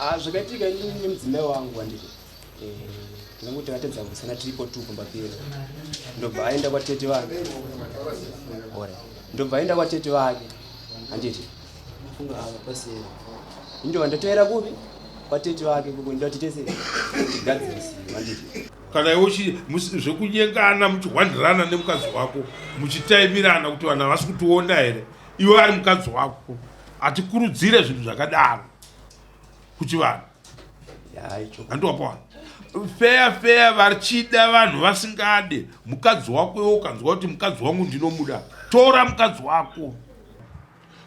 Ah, zvakaitika ini nemudzimai wangu handiti eh, tinongoti takatedza kusana tiripo tu pamba pedu ndobva aenda kwatete vake Alright. ndobva aenda kwatete vake handiti funga ava pasera ndobva ndatoera kupi kwatete vake kuko ndoti tese tigadzirisiwe handiti Kana iwe uchi zvekunyengana muchihwandirana nemukadzi wako muchitaimirana kuti vanhu havasi kutiona here iwe ari mukadzi wako hatikurudzire zvinhu zvakadaro kuchivanhu handiwapawana feya feya vachida vanhu vasingade mukadzi wako iwe ukanzwa kuti mukadzi wangu ndinomuda tora mukadzi wako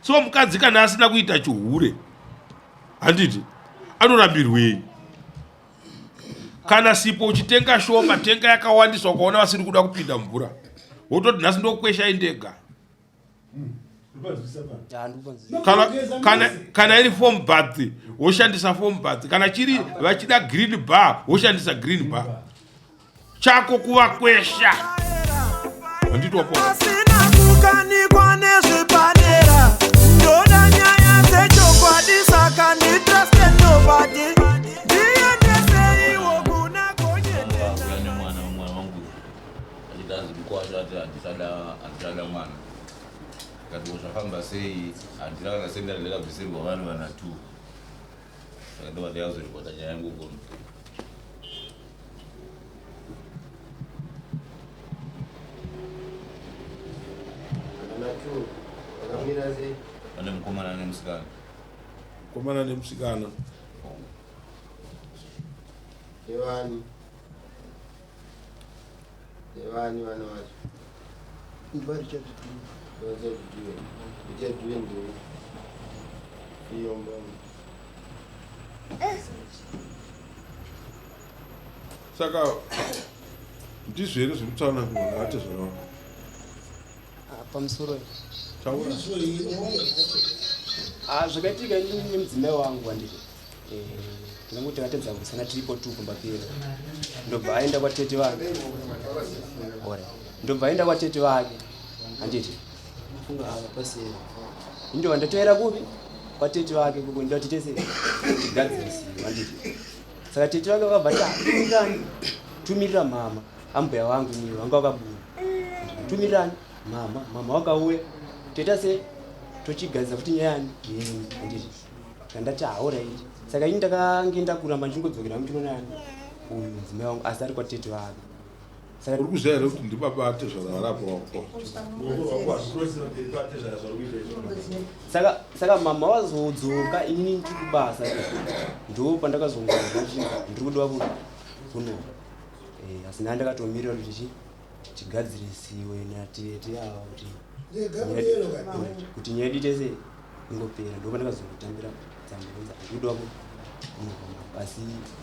so mukadzi kana asina kuita chihure handiti anorambirwei kana sipo uchitenga shoma tenga yakawandisa ukaona vasiri kuda kupinda mvura wototi nhasi ndokwesha indega kana, kana, kana iri form bath woshandisa form bath kana chiri vachida green bar woshandisa green bar chako kuvakwesha handiti wapo kukanikwa nezvepadera ndoda nyaya dzechokwadi saka nditraste nobody ndiendeseiwo kuna gonyete mwana wangu achiti anzi mukwasha ati handisada mwana Ndikati ko zvafamba sei handina kana sendari ndakabvisirwa vanhu vana two saka ndobva ndakazoripota nyaya yangu kuno. Vana two vakamira sei? Pane mukomana nemusikana. Mukomana nemusikana. Nevani? Nevani vana vacho? Ndiva Richard Dube. Richard Dube. Richard Dube ndiwe. Iyo mbongo. Saka ndizvo here zviri kutaura kuona atezvara wako? Ah, pamusoro Taura. Ah, zvakaitika ini nemudzimai wangu handiti Eh, tinongoti takatedza kusana tiripo tu pamba pedu ndobva aenda kwatete vake Alright. ndobva aenda kwatete vake handiti funga ava pasera ndobva ndatoera kupi kwatete vake kuko ndoti tese tigadzirisiwe handiti saka tete vake vakabva tatumirani tumirira mama ambuya vangu niyo vanga vakabuda tumirani mama mama vakauya toita se tochigadzira futi nyaya yani yenyu handiti Ndandati hauraiti. Saka ini ndakange ndakuramba ndichingodzokera hangu ndinoona ani uyu mudzimai wangu asi ari kwatete vake. Saka uri kuziva here kuti ndibaba atezvara varipo wako? Saka saka mama vazodzoka inini ndiri kubasa ndo pandakazongwa kuti ndiri kudiwa kuno. Eh, asi ndandakatomirira kuti chi tigadzirisiwe natete ava kuti kuti nyaya yedu ite sei ingopera ndo pandakazongotambira tsamba kunzi handikudiwa kunokoma asi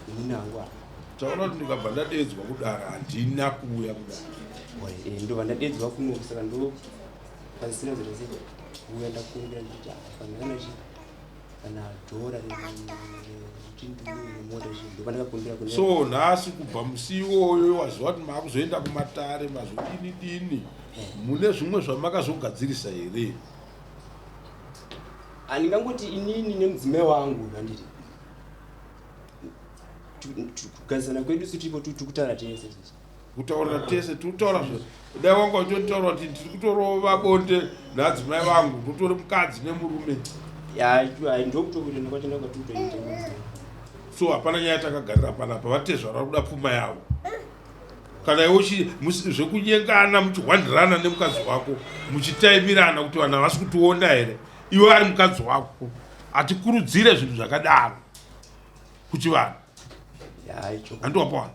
inini hangu apa taona kuti ndikabva ndadeedzwa kudara handina kuuya kudara eh, ndobva ndadeedzwa kuno saka ndo pasina zita sei kuuya ndakumbira nditi ah, kana chi kana dhora rechindumota so nhasi kubva musi iwoyo waziva kuti maakuzoenda kumatare mazodini dini eh. mune zvimwe zvamakazogadzirisa here handingangoti inini nemudzimai wangu handiti kugadzisana kwedu su tiripo tikutaura tese kutaurira tese tikutaura zve dai wanga uchitotaura kuti ndiri kutorova bonde naadzimai vangu ndotore mukadzi nemurume ndokutokuenda kwachona kwatikutoita so hapana nyaya takagarira panapa vatezvara kuda pfuma yavo kana iwe zvekunyengana muchihwandirana nemukadzi wako muchitaimirana kuti vanhu havasi kutiona here iwe ari mukadzi wako hatikurudzire zvinhu zvakadaro kuchivanhu handiwapawana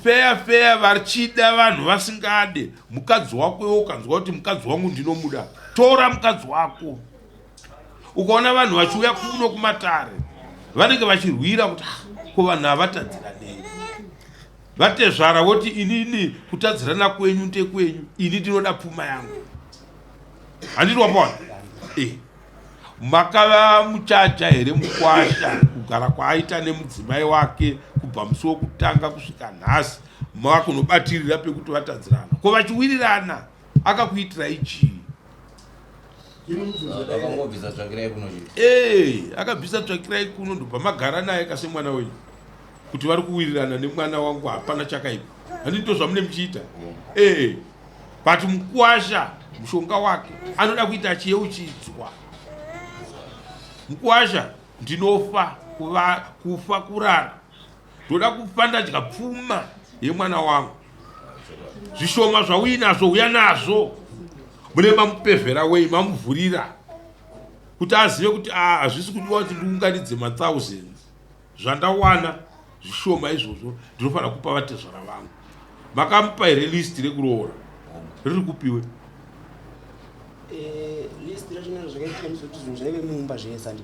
feya feya vachida vanhu vasingade mukadzi wako iwe ukanzwa kuti mukadzi wangu ndinomuda tora mukadzi wako ukaona vanhu vachiuya kuno kumatare vanenge vachirwira kuti ah, ko vanhu havatadzira nei vatezvara voti inini kutadzirana kwenyu ndekwenyu ini ndinoda pfuma yangu handiti wapawana e makava muchacha here mukwasha kugara kwaaita nemudzimai wake kubva musi wokutanga kusvika nhasi makunobatirira pekuti vatadzirana ko vachiwirirana akakuitirai chii? Akangobvisa tsvakirai kuno chete. Ee, akabvisa tsvakirai kuno ndobva magara naye kase mwana wenyu kuti vari kuwirirana nemwana wangu hapana chakaipa. Handiti ndozvamune muchiita? Ee, but mukuwasha mushonga wake anoda kuita achiyeuchidzwa. Mukuwasha ndinofa kuva, kufa kurara ndoda kufa ndadya pfuma yemwana wangu zvishoma zvauinazvo uya nazvo mune mamupevhera wei mamuvhurira kuti azive kuti ah, hazvisi kudiwa kuti ndiunganidze mathousands zvandawana zvishoma izvozvo ndinofanira kupa vatezvara vangu makamupa here list rekuroora riri kupiwe eh, list racho zvakaitika ndizvoti zvinhu zvaive mumba zvese andi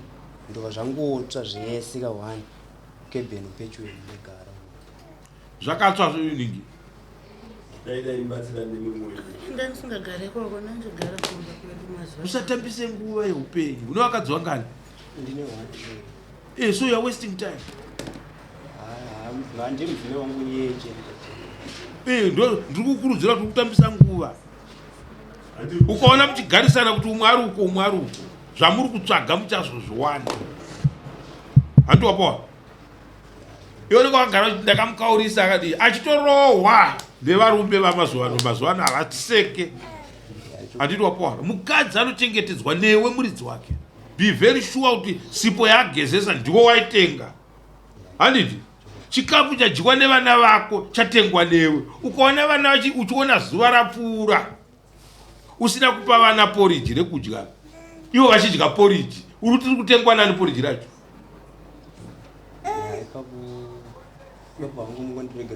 ndova zvangotsva zvese ka one Cabin pedyo negara. Zvakatsva zveningi. Dai dai mbatsira nemumwe. Ndandisingagare ikoko ndandigara kumba kwedu mazuva. Usatambise nguva yeupenyu. Une vakadzi vangani? Ndine one. Eh, so you are wasting time. Ah, ah, ndiye mudzimai wangu iye chete. Eh, ndo ndiri kukurudzira kuti kutambisa nguva. Ukaona muchigarisana kuti umwe ari uko umwe ari uko. Zvamuri kutsvaga muchazozviwana. Hanti wapowa? Iwe unenge wakagara uchiti ndakamukaurisa akadii achitorohwa nevarume vamazuva ano mazuva ano havaseke. Handiti wapowa? Mukadzi anochengetedzwa newe muridzi wake. Be very sure kuti sipo yaagezesa ndiwo waitenga. Handiti? Chikafu chadyiwa nevana vako chatengwa newe. Ukaona vana uchiona zuva rapfuura usina kupa vana poriji rekudya ivo vachidya poriji uri kuti kutengwa nani poriji racho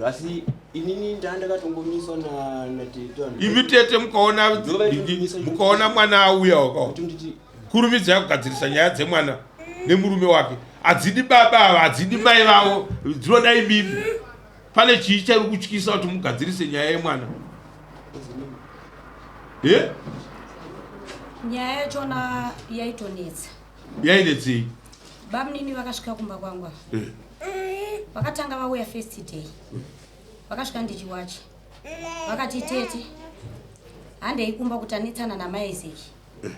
asi inini ndandakatongomiswa natete imi tete mukaona mukaona mwana auya wakawa kurumidzai kugadzirisa nyaya dzemwana nemurume wake hadzidi baba ava hadzidi mai vavo dzinoda imimi Pane chii chari kutyisa kuti mugadzirise nyaya yemwana? Eh? Nyaya yachona yaitonetsa. Yainetsei? Bamnini vakasvika kumba kwangu ava. Eh. Vakatanga vauya first day. Vakasvika ndichiwacha. Vakati tete handei kumba kuti anetsana namai Ezeki. Eh.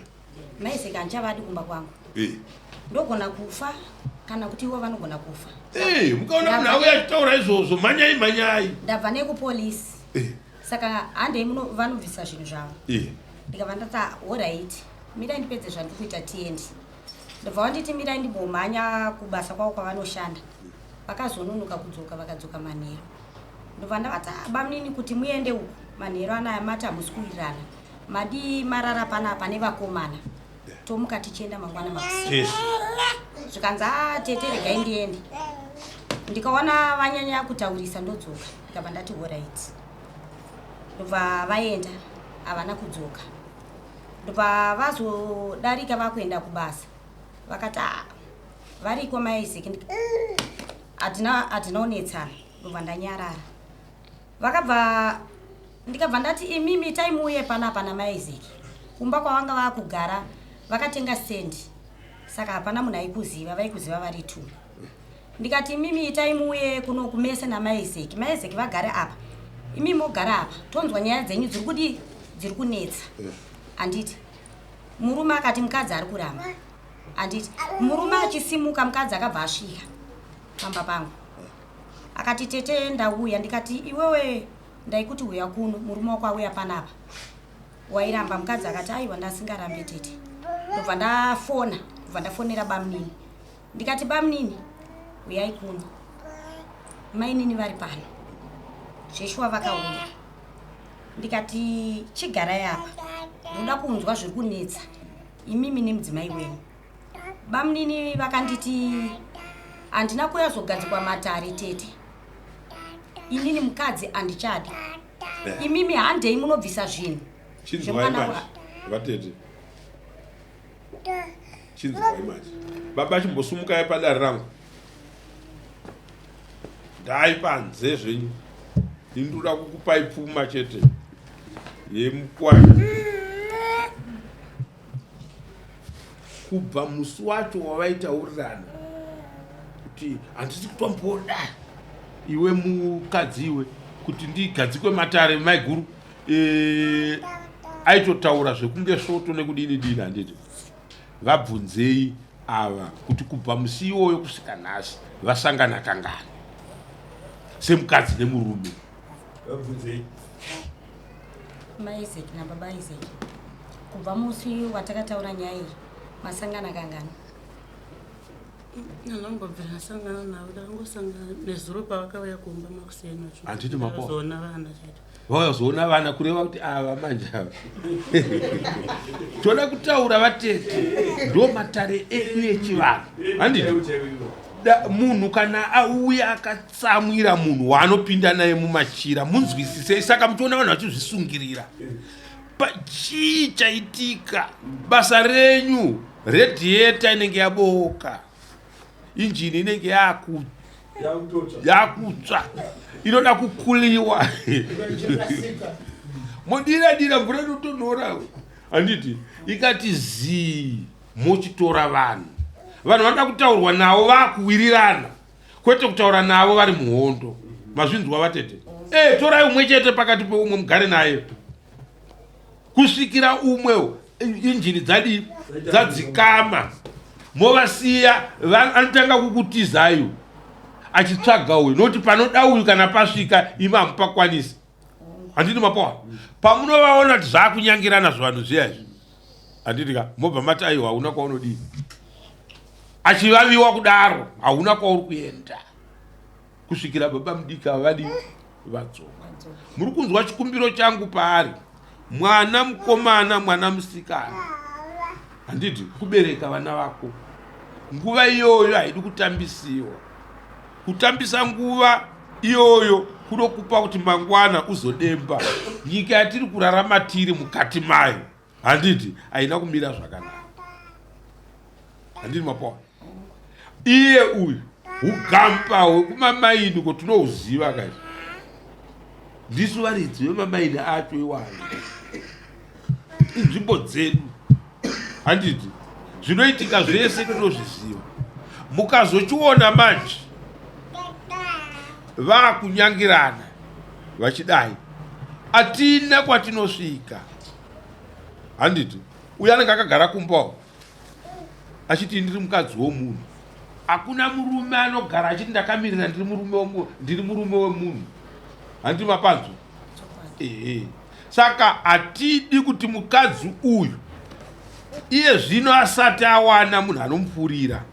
Mai Zeka handichavadi kumba kwangu. Eh. Ndogona kufa kana kuti ivo vanogona kufa. Eh, mukaona munhu auya achitaura izvozvo mhanyai mhanyai. Ndabva nekupolice. Eh. Saka handei muno vanobvisa zvinhu zvavo. Eh. Ndikabva ndati alright. Mirai ndipedze zvandiri kuita tiende. Ndobva vanditi mirai ndimbomhanya kubasa kwavo kwavanoshanda. Vakazononoka kudzoka vakadzoka manheru. Ndobva ndavati ah, bamunini kuti muende uku manheru anaya mati hamusi kuwirirana. Madii marara panapa nevakomana tomuka tichienda mangwana makuseni. Zvikanzi ah tete regai ndiende. Ndikaona vanyanya kutaurisa ndodzoka ndikabva ndati horait. Ndobva vaenda havana kudzoka. Ndobva vazodarika vakuenda kubasa vakati ah variko mai Isaac hatina hatina kunetsana ndobva ndanyarara. Vakabva ndikabva ndati imimi itai muuye panapa namai Isaac kumba kwavanga vakugara vakatenga stand saka hapana munhu aikuziva vaikuziva vari two ndikati imimi itai muuye kuno kumese namai Isaac mai Isaac vagare apa imi mogara apa tonzwa nyaya dzenyu dziri kudii dziri kunetsa handiti murume akati mukadzi ari kuramba handiti murume achisimuka mukadzi akabva asvika pamba pangu Akati tete ndauya ndikati iwewe ndaikuti huya kuno murume wako auya panapa wairamba mukadzi akati aiwa ndasingarambe tete ndobva ndafona ndobva ndafonera bamnini ndikati bamnini huyai kuno mainini vari pano zveshuwa vakauya ndikati chigarai apa ndoda kunzwa zviri kunetsa imimi nemudzimai wenyu Bamnini vakanditi handina kuyazogadzikwa matare tete inini mukadzi andichadi eh. imimi handei munobvisa zvinhu chinzwai manje vatete chinzwai manje baba chimbosumukai padare rangu ndai panze zvenyu ini ndoda kukupai pfuma chete yemukwasha Kubva musi wacho wavaitaurirana kuti handisi kutomboda iwe mukadzi iwe kuti ndigadzikwe matare maiguru e, Aitotaura zvekunge svoto nekudini dini handiti. Vabvunzei ava kuti kubva musi iwoyo kusvika nhasi vasangana kangani semukadzi nemurume. Vabvunzei. Mai Isaac nababa Isaac kubva musi watakataura nyaya iyi masangana kangani? Ndinombobvira ndasangana navo ndakangosangana nezuro pavakauya kumba makuseni acho. Handiti mapo. Ndakazoona vana chete. Vakazoona vana kureva kuti ava manje ava. Toda kutaura vatete ndo matare edu echivanhu. Handiti? Munhu kana auya akatsamwira munhu waanopinda naye mumachira munzwisisei saka muchiona vanhu vachizvisungirira. Chii chaitika? Basa renyu radiator inenge yabooka, injini inenge yakutsva, inoda kukuliwa modira dira mvura inotonhora handiti, ikati zii mochitora vanhu. Vanhu vanoda kutaurwa navo vakuwirirana, kwete kutaura navo vari muhondo. Mazvinzwa vatete? Eh, torai umwe chete pakati peumwe mugare naye kusvikira umwe injini dzadii dzadzikama, movasiya. Anotanga kukutizai achitsvaga uyu, nokuti panoda uyu kana pasvika imi hamupakwanisi. Handiti mapoa? Pamunovaona kuti zvakunyangirana zvivanhu zviya izvi, handiti ka, mobva mati aiwa, hauna kwaunodii. Achivaviwa kudaro, hauna kwauri kuenda kusvikira baba mudiki ava vadii vadzoka. Muri kunzwa chikumbiro changu paari mwana mukomana, mwana musikana, handiti? Kubereka vana vako nguva iyoyo haidi kutambisiwa. Kutambisa nguva iyoyo kunokupa kuti mangwana uzodemba. Nyika yatiri kurarama tiri mukati mayo, handiti, haina kumira zvakanaka. Handiti mapoa? Iye uyu ugampa hwekumamaini ko tinouziva kaizvi, ndisu varidzi vemamaini acho iwayo, inzvimbo dzedu, handiti? Zvinoitika zvese tinozviziva. Mukazochiona manje vakunyangirana vachidai, hatina kwatinosvika, handiti? Uyo anenge akagara kumba achiti ndiri mukadzi womunhu. Hakuna murume anogara achiti ndakamirira ndiri murume wemunhu, ndiri murume wemunhu, handiti mapanzwa? Ehe. Saka hatidi kuti mukadzi uyu iye zvino asati awana munhu anomupfurira,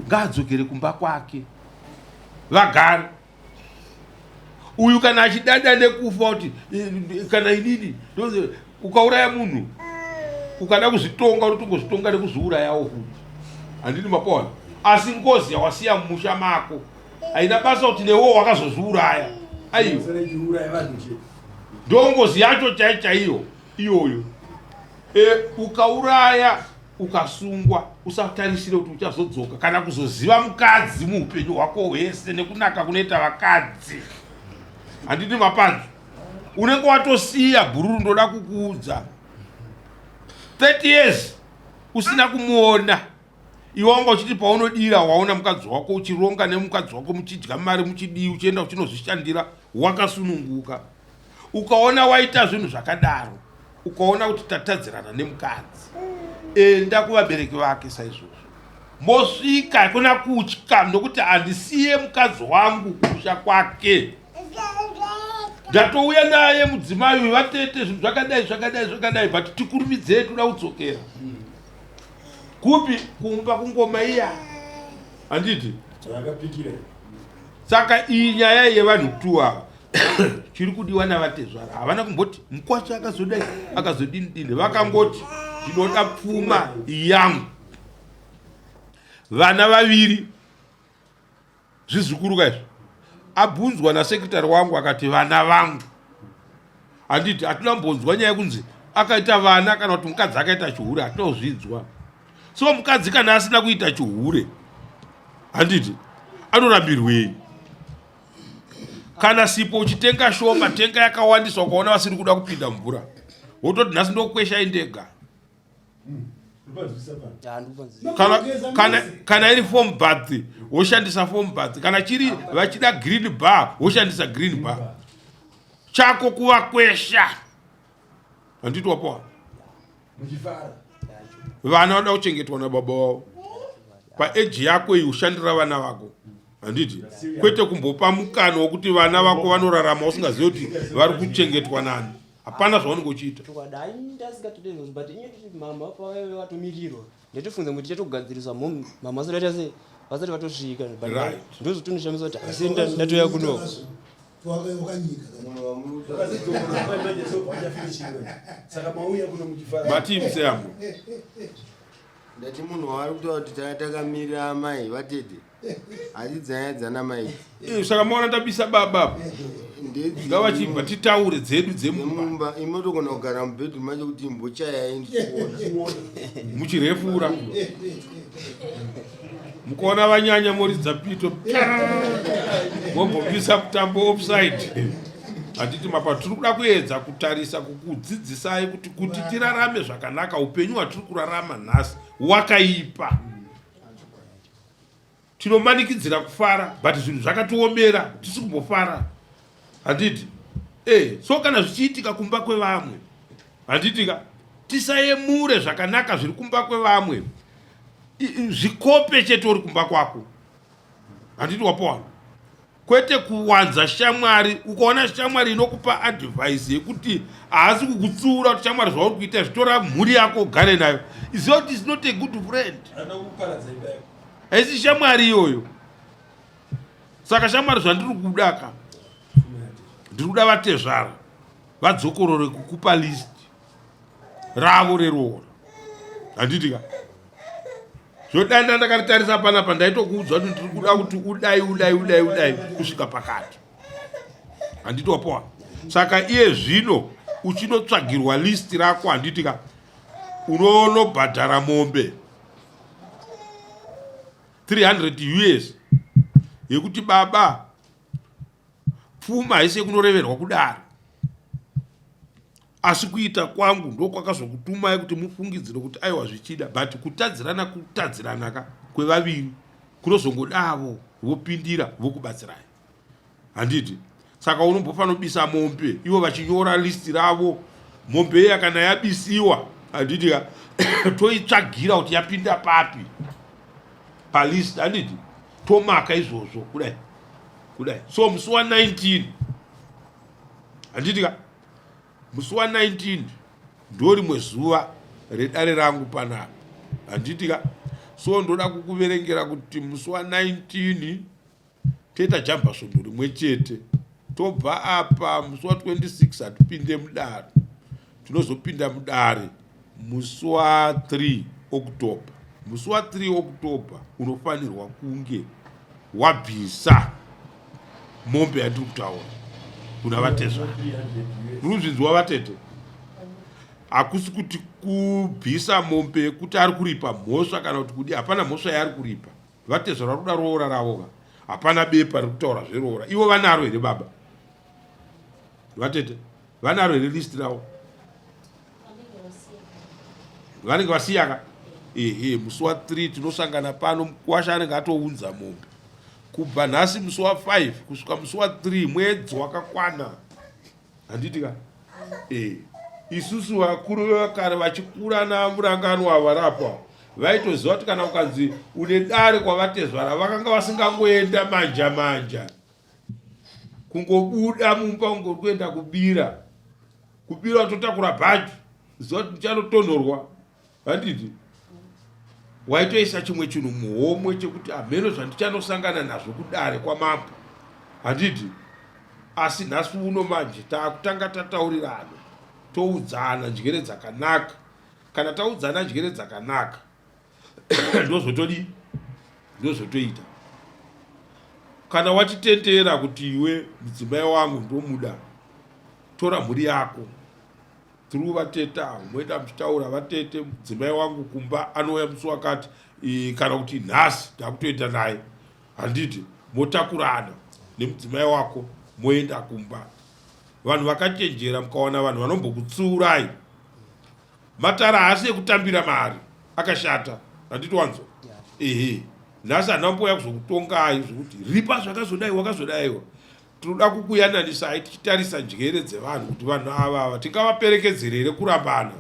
ngaadzokere kumba kwake vagare. Uyu kana achidada nekufa kuti kana inini, ukauraya munhu ukada kuzvitonga unotongozvitonga nekuzviurayawo futi, handiti mapona? Asi ngozi yawasiya mumusha mako haina basa kuti newewo wakazozviuraya. Aiwa, ndo ngozi yacho chai chaiyo iyoyo. Ukauraya ukasungwa, usatarisire kuti uchazodzoka kana kuzoziva mukadzi muupenyu hwako hwese nekunaka kunoita vakadzi, handiti mapanzu? Unenge watosiya bhururu. Ndoda kukuudza, 30 years usina kumuona. Iwe wanga uchiti paunodira waona mukadzi wako, uchironga nemukadzi wako, muchidya mari, muchidii, uchienda uchinozvishandira wakasununguka. Ukaona waita zvinhu zvakadaro, ukaona kuti tatadzirana nemukadzi, enda kuvabereki vake saizvozvo, mosvika kuna kutya, nokuti handisiye mukadzi wangu kumusha kwake, ndatouya naye mudzimai uyu, vatete, zvinhu zvakadai zvakadai zvakadai, but tikurumidzei, toda kudzokera kupi? Kumba kungoma iya, handiti? Saka iyi nyaya yevanhu tu ava, chiri kudiwa navatezvara, havana kumboti mukwacho akazodai akazodini dini, vakangoti ndinoda pfuma yangu, vana vaviri zvizukuru kaizvo. Abvunzwa nasekretary wangu akati vana vangu, handiti? Hatina kumbonzwa nyaya yekunzi akaita vana kana kuti mukadzi akaita chihure, hatina kuzvinzwa. So mukadzi kana asina kuita chihure, handiti, anorambirwei? Kana sipo uchitenga shoma, tenga yakawandisa. Ukaona vasiri kuda kupinda mvura, wototi nhasi ndokwesha indega. Kana iri foam bath, woshandisa foam bath. Kana chiri vachida green bar, woshandisa green bar. Chako kuvakwesha. Handiti wapowa? Vana vanoda kuchengetwa nababa wavo. Paeji yako iyi ushandira vana vako. Handiti? Kwete kumbopa mukana wekuti vana vako vanorarama usingazivi kuti vari kuchengetwa nani. Hapana zvaunenge uchiita. Chokwadi hayi ndasingatode izvozvo but inyaya yekuti mama pavaive vatomirirwa ndaitofunga kuti tichatogadzirisa mom mama vasati vaita sei vasati vatosvika but Right. ndozvitonishamisa kuti asi ndatouya kuno. Matii museyambo. Ndati munhu wavari kutaura kuti tanga takamirira amai vatete asi dzanyaya dzana mai Eh, saka maona tabisa baba apa. Ngavachibva titaure dzedu dzemumba. Dzemumba imotogona kugara mubedroom macho kuti imbochayai ndichiona. Muchirefura. Mukaona vanyanya moridza pito. Mombobisa mutambo offside. Handiti mapa tiri kuda kuedza kutarisa kukudzidzisai kuti kuti tirarame zvakanaka upenyu hwatiri kurarama nhasi wakaipa. Tinomanikidzira kufara but zvinhu zvakatiomera tisi kumbofara. Handiti? Eh, so kana zvichiitika kumba kwevamwe handiti ka tisayemure zvakanaka zviri kumba kwevamwe. Zvikope chete uri kumba kwako. Handiti wapowana? Kwete kuwanza shamwari. Ukaona shamwari inokupa advice yekuti haasi kukutsiura kuti shamwari zvauri kuita zvitora mhuri yako ugare nayo, iziva kuti is not a good friend. Haisi shamwari iyoyo. Saka shamwari zvandiri kuda ka, ndiri kuda vatezvara vadzokorore kukupa list ravo reroora. Handiti ka? Zvodanda ndakaritarisa panapa ndaitokuudza kuti ndiri kuda kuti udai udai udai udai kusvika pakati. Handiti wapowa? Saka iye zvino uchinotsvagirwa list rako handiti ka, unonobhadhara mombe 300 US yekuti baba pfuma haisi yekunoreverwa kudaro, asi kuita kwangu ndokwakazokutumai kuti mufungidzire kuti aiwa zvichida, but kutadzirana kutadzirana ka kwevaviri kunozongodavo vopindira vokubatsirai. Handiti? Saka unombofanobisa mombe ivo vachinyora list ravo. Mombe iya kana yabisiwa handiti ka toitsvagira kuti yapinda papi palist, handiti? Tomaka izvozvo kudai kudai. So musi wa 19 handiti ka, musi wa 19 ndorimwe zuva redare rangu panapa, handiti ka. So ndoda kukuverengera kuti musi wa 19 toita jamba svondo rimwe chete, tobva apa musi wa 26 hatipinde mudare, tinozopinda mudare musi wa 3 October. Musi wa 3 October unofanirwa kunge wabvisa mombe yandiri kutaura kuna vatezvara. Murikuzvinzwa vatete? Hakusi kuti kubvisa mombe yekuti ari kuripa mhosva kana kuti kudi, hapana mhosva yaari kuripa. Vatezvara vari kuda roora ravo ka, hapana bepa riri kutaura zveroora. Ivo vanaro here baba? Vatete vanaro here list ravo? Vanenge vasiya ka? Ehe, musi wa 3 tinosangana pano, mukwasha anenge atounza mombe. Kubva nhasi musi wa 5 kusvika musi wa 3 mwedzi wakakwana. Handiti ka? Eh, isusu vakuru vevakare vachikura namuranganwa varapwa vaitoziva kuti kana ukanzi une dare kwavatezvara vakanga vasingangoenda manja manja, kungobuda mumba ungori kuenda kubira, kubira watotakura bhaji, ziva kuti ndichanotonhorwa. Handiti waitoisa chimwe chinhu muhomwe chekuti hameno zvandichanosangana nazvo kudare kwamambo, handiti? Asi nhasi uno manje taakutanga tataurirana, toudzana njere dzakanaka. Kana taudzana njere dzakanaka ndozvotodii, ndozvotoita. Kana watitendera kuti iwe mudzimai wangu ndomuda, tora mhuri yako through vatete avo, moenda muchitaura vatete, mudzimai wangu kumba anouya musi wakati, kana kuti nhasi ndakutoenda naye, handiti? Motakurana nemudzimai wako moenda kumba. Vanhu vakachenjera, mukawana vanhu vanombokutsiurai. Matara haasi ekutambira mari, akashata, handiti wanzwa? Ehe, nhasi handina kumbouya kuzokutongai zvekuti ripa zvakazodai wakazodaiwa. Tinoda kukuyananisai tichitarisa njere dzevanhu kuti vanhu ava ava tingavaperekedzere here kurambana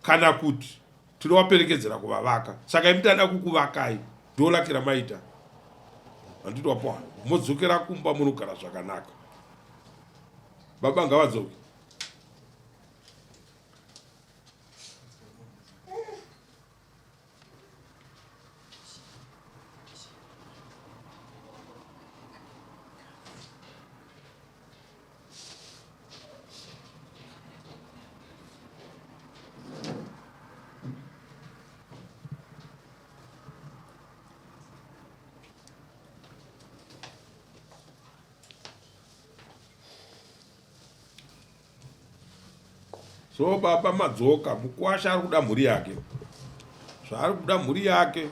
kana kuti tinovaperekedzera kuvavaka. Saka imi tada kukuvakai ndolaki ramaita. Handiti wapoa modzokera kumba munogara zvakanaka. Baba ngavadzoke. So baba madzoka, mukwasha ari kuda mhuri yake. Zvaari kuda mhuri yake,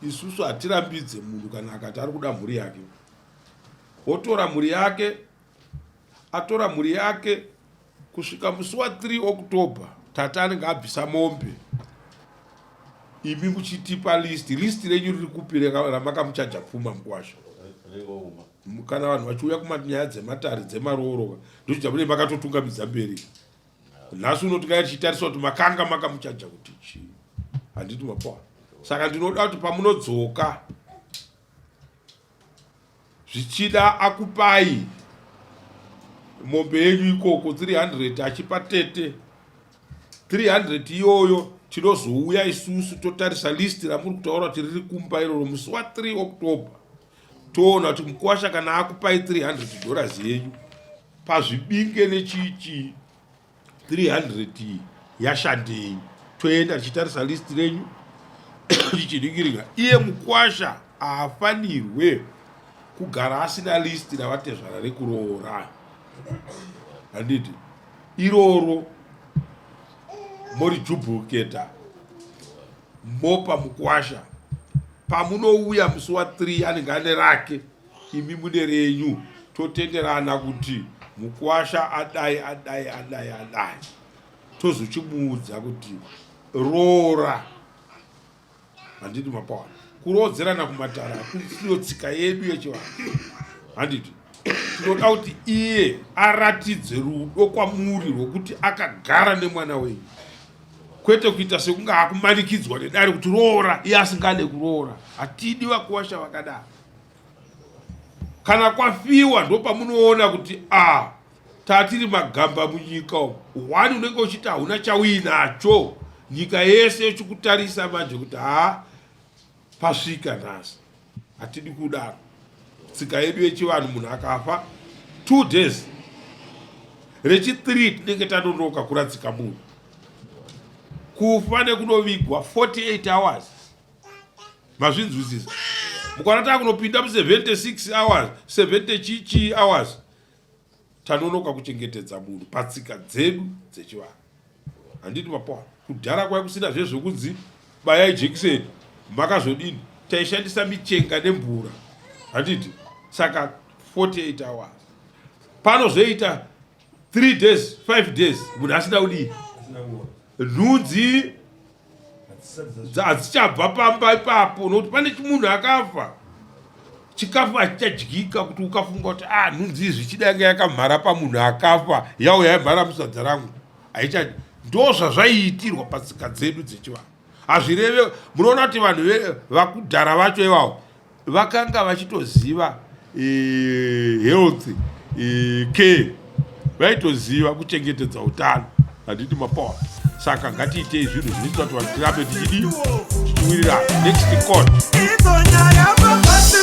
isusu hatirambidze munhu kana akati ari kuda mhuri yake. Otora mhuri yake, atora mhuri yake kusvika musi wa 3 October tata anenge abvisa mombe. Imi muchitipa list, list renyu riri kupi ramakamuchaja pfuma mukwasha? Kana vanhu vachiuya kumanyaya dzematare dzemarooro ndochida mune makatotungamidza mberi. Nhasi uno tingaa tichitarisa kuti makanga makamuchaja kuti chii, handiti mapoa. Saka ndinoda kuti pamunodzoka zvichida akupai mombe yenyu ikoko 300 achipa tete 300 iyoyo, tinozouya isusu totarisa list ramuri kutaura kuti riri kumba iroro musi wa 3 October, toona kuti mukwasha kana akupai 300 dollars yenyu pazvibinge nechichi 300 iyi yashandei. Toenda tichitarisa list renyu tichiringiringa. Iye mukwasha haafanirwe kugara asina list ravatezvara rekuroora, handiti? Iroro morijubhuketa mopa mukwasha. Pamunouya musi wa 3 anenge ane rake, imi mune renyu, totenderana kuti mukwasha adai adai adai adai, tozochimuudza kuti roora, handiti mapawana? Kuroodzerana kumatara hakusiyo tsika yedu yechivanhu, handiti? Tinoda kuti iye aratidze rudo kwamuri rwokuti akagara nemwana wenyu, kwete kuita sekunge akumanikidzwa nedare kuti roora, iye asingade kuroora. Hatidi vakuwasha vakadaro. Kana kwafiwa ndopamunoona kuti a tatiri magamba munyika umu. One unenge uchiti hauna chauinacho, nyika yese yochikutarisa manje kuti haa pasvika nhasi. Hatidi kudaro. Tsika yedu yechivanhu, munhu akafa 2 days, rechi 3 tinenge tanonoka kuradzika munhu. Kufa nekunovigwa 48 hours, mazvinzwisisa? Mukwana takunopinda mu 76 hours, 70 chichi hours, tanonoka kuchengetedza munhu patsika dzedu dzechivanhu, handiti mapoa? Kudhara kwai kusina zvezvokunzi bayai jekiseni, makazodini, taishandisa michenga nemvura, handiti? Saka 48 hours panozoita 3 days, 5 days munhu asina kudii, nhunzi hadzichabva pamba ipapo, nokuti pane chimunhu akafa, chikafu hachichadyika. Kuti ukafunga kuti a ah, nhunzi izvi chidange yakamhara pamunhu akafa, yauya yamhara musadza rangu, haicha. Ndo zvazvaiitirwa patsika dzedu dzechivanhu. Hazvireve munoona kuti vanhu vakudhara vacho ivavo vakanga vachitoziva health care, vaitoziva kuchengetedza utano, handiti mapower? Saka ngatiitei zvinhu zvinoita kuti vanhu tirambe tichidii, tichiwirirana. Next court. Idzo nyaya papasi.